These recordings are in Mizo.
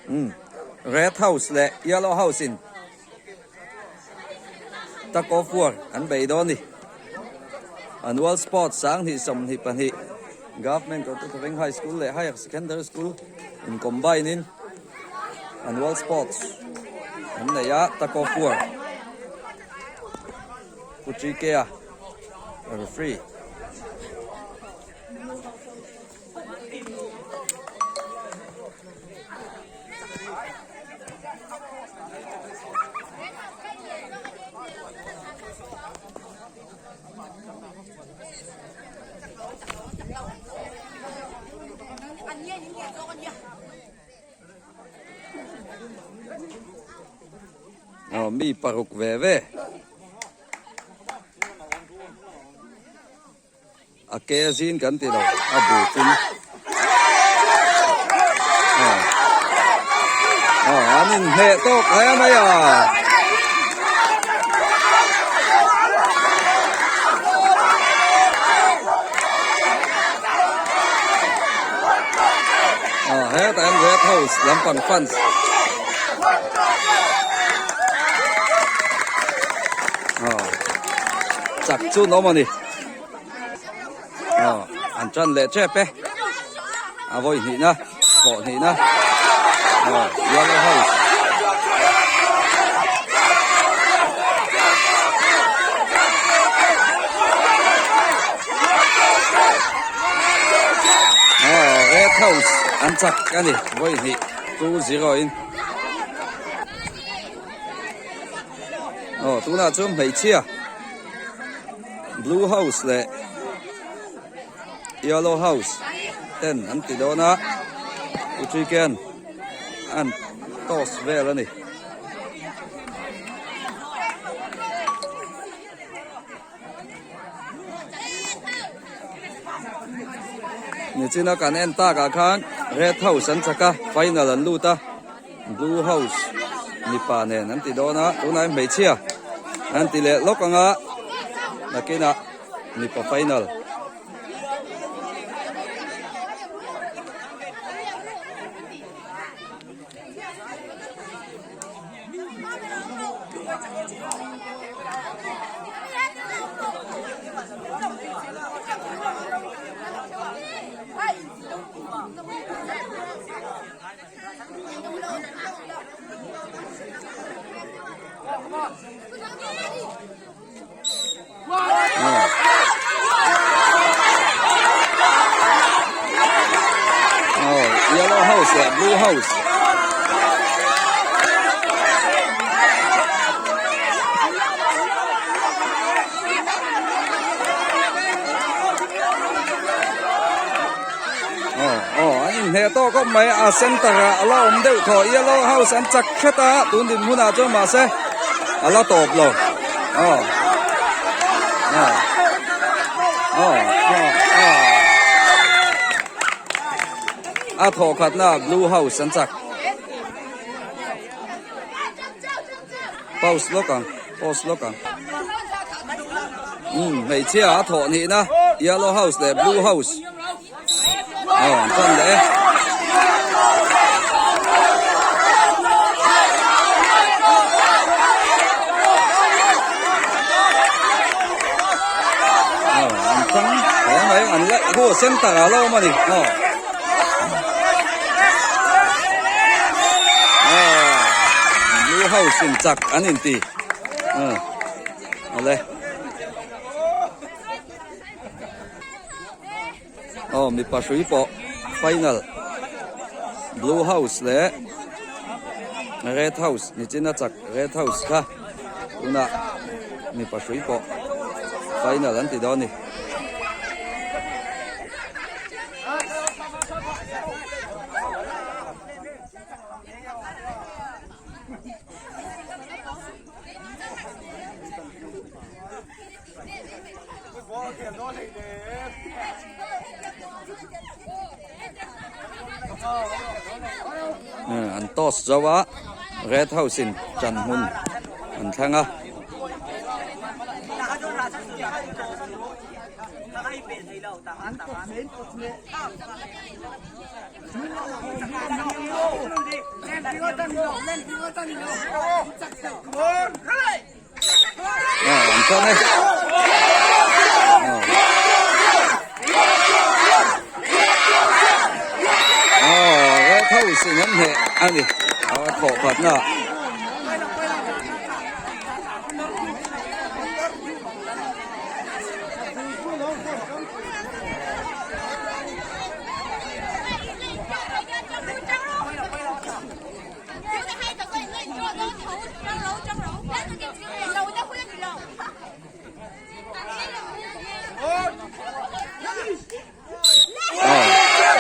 Umm Red House leh Yellow House in Tug of War an bei dawn a ni. Annual Sports 2022 Government Kawrthuthaveng High School leh Higher Secondary School in combine in Annual Sports an nei a Tug of War Pu Chikea referee. Aw mi paruk ve ve. A ke zin kan ti lo a bu pum aw aw an inhneh tawk hle mai a. Aw hetah hian red house lampang fans aw chak chu an awm a ni. Aw an tan leh tep e a vawi hnihna thawh hnihna aw yellow house aw red house an chak a ni vawi hnih 2-0 in aw tunah chuan hmeichhia Blue house leh yellow house ten an ti dawn a uchiken an toss vel a ni. Nichina kan en takah khan red house an chak a final an lut a. Blue house mipa nen an ti dawn a tunah hian hmeichhia an ti leh lawk ang a nakinah mipa final. Yellow house leh blue house aw aw an inhneh tawk khawp mai a center ah a la awm deuh thaw yellow house an chak hret a tun din hunah chuan mahse a la tawp lo aw aw aw aw aw a thawh khatna blue house an chak pause lawk ang pause lawk ang umm hmeichhia a thawh nihna yellow house leh blue house aw an tan leh e. Aw an tang hle mai an la hu center ah la awm a ni aw. Blue house in chak an inti awle aw mipa hrui pawh final blue house leh red house nichina chak red house kha tunah mipa hrui pawh final an ti dawn a ni. An toss zo a red house in ṭan hmun an thleng a. An tan e. Red House in an hneh a ni a thawh khatna.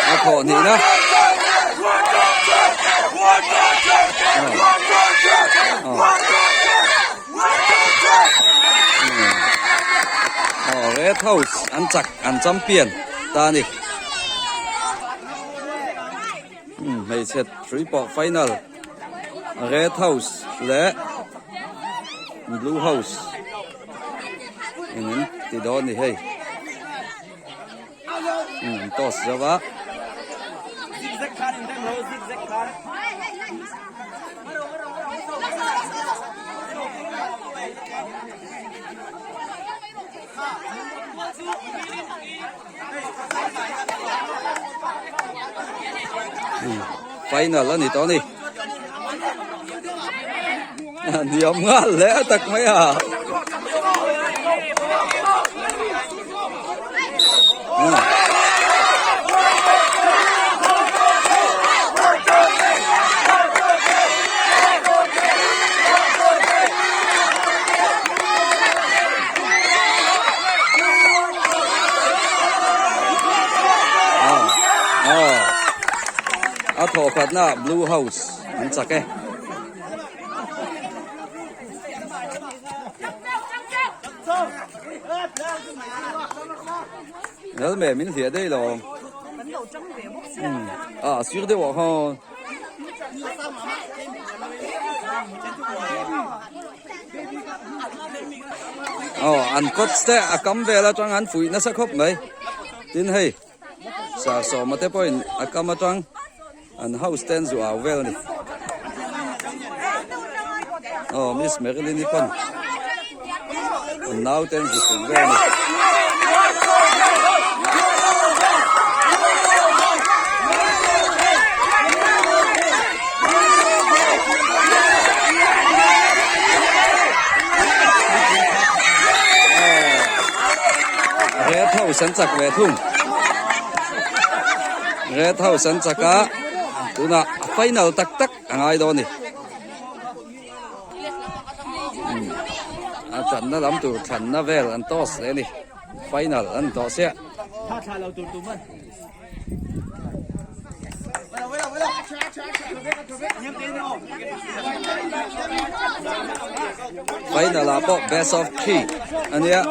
A thawh hnihna. Red House an chak an champion ta a ni. Hmeichhe hrui pawh final Red House leh Blue House in an ti dawn a ni hei. An toss zo a. Final a ni tawh a ni. Niam nghal hle tak mai a. A thawh khatna blue house an chak e. Nal me min hliah daih lo. A sir deuh ah khan. Aw an coach te a kam vel atang an fuih nasa khawp mai tin hei sar sawma te pawhin a kam atang an house te an zu au vel a ni aw miss Marilyn-i pawn an nau te an zu fuih vel a ni. Red House an chak ve thung. Red House an chak a, tunah a final tak tak a ngai dawn a ni. A channa lam tur thlanna vel an toss leh a ni. Final an tawh chiah. Final ah pawh best of three a nia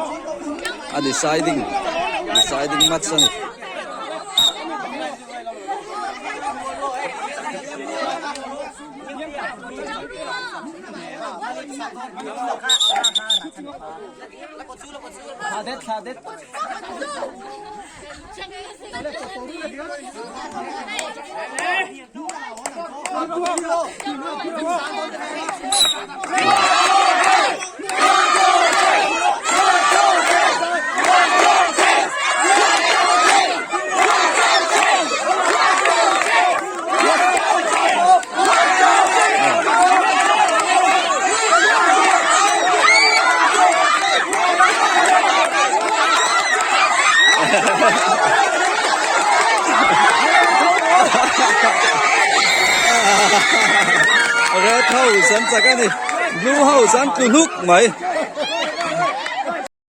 a deciding deciding match a ni. Red house an chak a ni blue house an tlu hnuk mai.